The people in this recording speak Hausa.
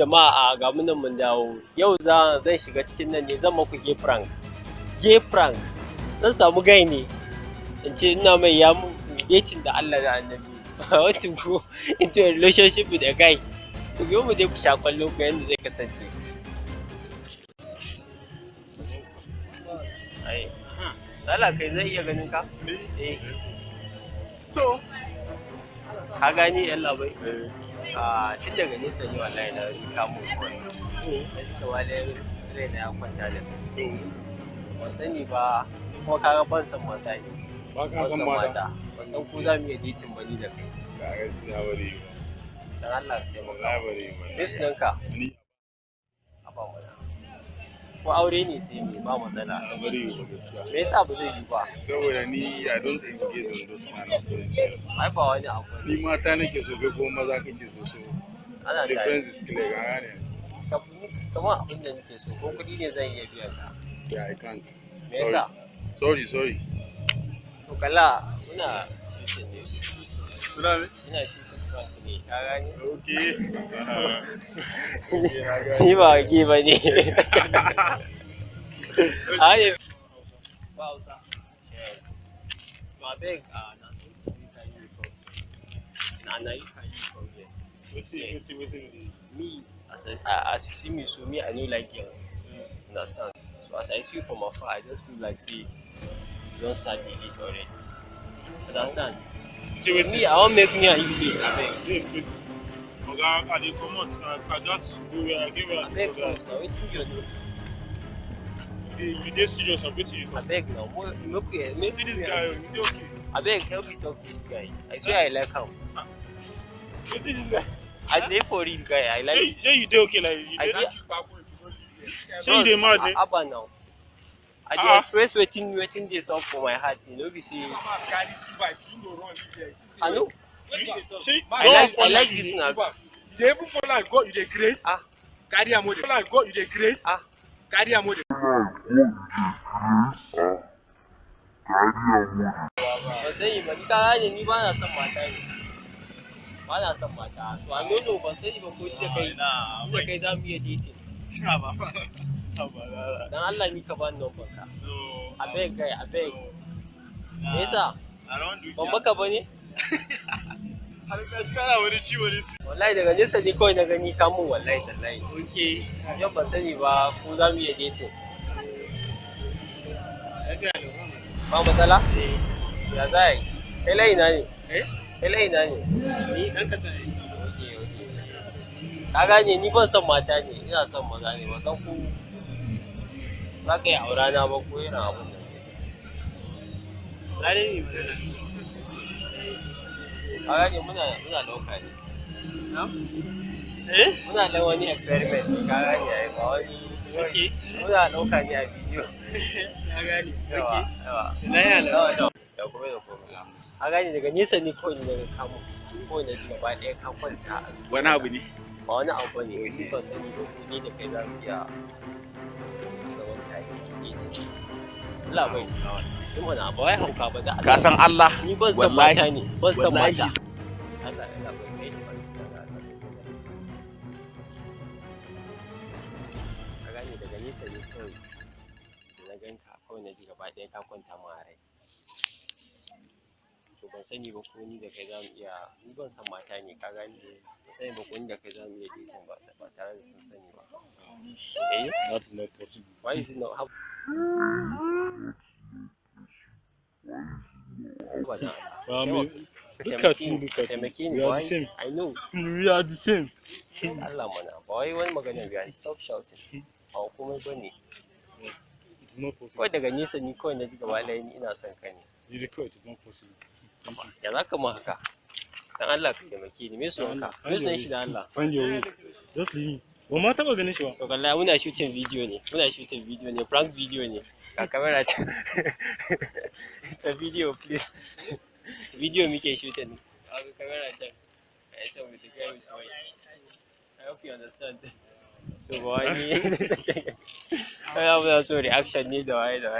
Jama'a, ga mu nan mun dawo. Yau zan shiga cikin nan ne, zan maku gay prank. Gay prank. Zan samu guy ne. In ce ina mai ya mun dating da Allah da Annabi. I want to go into a relationship with a guy. Ku biyo mu dai ku sha kallo ku yanda zai kasance. Ai. Allah, kai zai iya ganin ka? Eh. To. Ka gani, yallabai? A tun daga nesa ne wallahi na kamo kawai. Gaskiya wale raina ya kwanta da kai. Ban sani ba kuma kaga ban san mata ne. Ba ka Ban san san mata. mata. Ban san ko za mu iya dating ba ni da kai. Ka gaskiya bari ba. Dan Allah ka taimaka. Wallahi bari ba. Me sunanka? Ni. Haba mana. Ko aure ne sai me ba matsala. Bari ba gaskiya. Me yasa ba zai yi ba? Saboda ni, I don't engage on those kind of things. Ai ba wani abu Ni ne. mata nake so, kai kuma maza kake so, so. Ana tare. Difference is clear, ka gane? Kamar abin da nake so, ko kuɗi ne zan iya biyan ka. Yeah, I can't. Me yasa? Sorry, sorry. To kalla, muna shooting ne. Suna me? Ina shooting prank ne, ka gane? Okay. Okay, na gane. Ni ba gay ba ne. Ai ba Hausa. To abeg, na something wey carry me come. Na you carry me come here. Wetin wetin wetin be Me, as you see me so, me I no like girls. Understand? So as I see you from afar, I just feel like say you don start dey date already. Understand? See wetin? Me, I wan make me and you date, abeg. Wait, wait. Oga, I dey comot na. I just go where I get where I dey Abeg, go. bros, na wetin be your name? You dey serious or wetin you talk? Abeg now, make we make See this we guy, you dey okay? Abeg, help me talk to this guy. I swear I like am. Wetin this guy? I dey for real, guy. I like. Shey you dey okay, like you I dey? Shey you dey mad eh? Haba now. I dey Ah. express wetin dey sup for my heart. You no be say I no. Shey I God like I punish like you this ni? one. You dey even follow am go, you dey craze. Ah. Carry am o dey follow am go, you dey craze. Ah. Carry am o dey. Ban sani ba, ni ka gane, ni ba na son mata ne. Ba na son mata. So I no know, ban sani ba ko ni da kai za mu iya dating. Dan Allah ni ka bani number ka. Abeg guy, abeg. Me yasa? Ban maka ba ne? Kana wani ciwo ne. Wallahi daga nesa ne kawai na gani ka mun, wallahi tallahi. Okay. Yau ban sani ba ko za mu iya dating. Ba matsala? Ya za a yi? Kai layi na ne? Eh? Kai layi na ne? Ni dan ka sani. Okay. Ka gane, ni ban son mata ne, ina son maza ne, ban san ko za ka yi aura na ba ko irin abun nan. Zare ne magana. Ka gane, muna ɗauka ne. Eh? Muna ɗan wani experiment ne, ka gane ai, ba wani Okay. muna ɗauka ne a bidiyo. Na gane. Yawa, Okay. yawa. Na yi alawa. Yawa, yawa. Ya kuma da komai. Ka gane, daga nesa ne kawai ni daga kamo. Kawai na ji gaba ɗaya ka kwanta a zuciya. Wani abu ne? Ba wani abu ne, ni ban sani ba ko ni da kai za mu iya zaman tare dating. Allah bai. Ji mana, ba wai hauka ba da Allah. Ka san Allah. Ni ban san Wallahi- mata ne, ban san wallahi. mata. Allah Allah bai kai ni ban san Allah. Ka gane, daga nesa ne kawai da na ganka, kawai na ji gaba ɗaya ka kwanta min a rai. To ban sani ba ko ni da kai za mu iya, ni ban san mata ne, ka gane, ban sani ba ko ni da kai za mu iya dating ba tare da sun sani ba. Eh? That's not possible. Why is it not? How ba da Allah. I mean, Ka look at taimake you, ni, look ka at you. taimake ni. We are the Why? same. I know. We are the same. Allah mana, ba wai wani magana biya, stop shouting, ba komai bane. It is not possible. Kawai daga nesa ni kawai na ji gaba ɗaya ni ina son ka ne. You record, it is not possible. Thank you. Ya za ka mun haka? Dan Allah ka taimake ni. Me sunanka? Me sunan shi da Allah? Find your way. Just leave me. Ba ma taɓa ganin shi ba. To kalla, muna shooting video ne, muna shooting video ne, prank video ne. Ga camera can. It's a video, please. Video muke shooting. Ga camera can. Ga can with the guy with white. I hope you understand. So ba wani. Kana muna so reaction ne da waye da waye.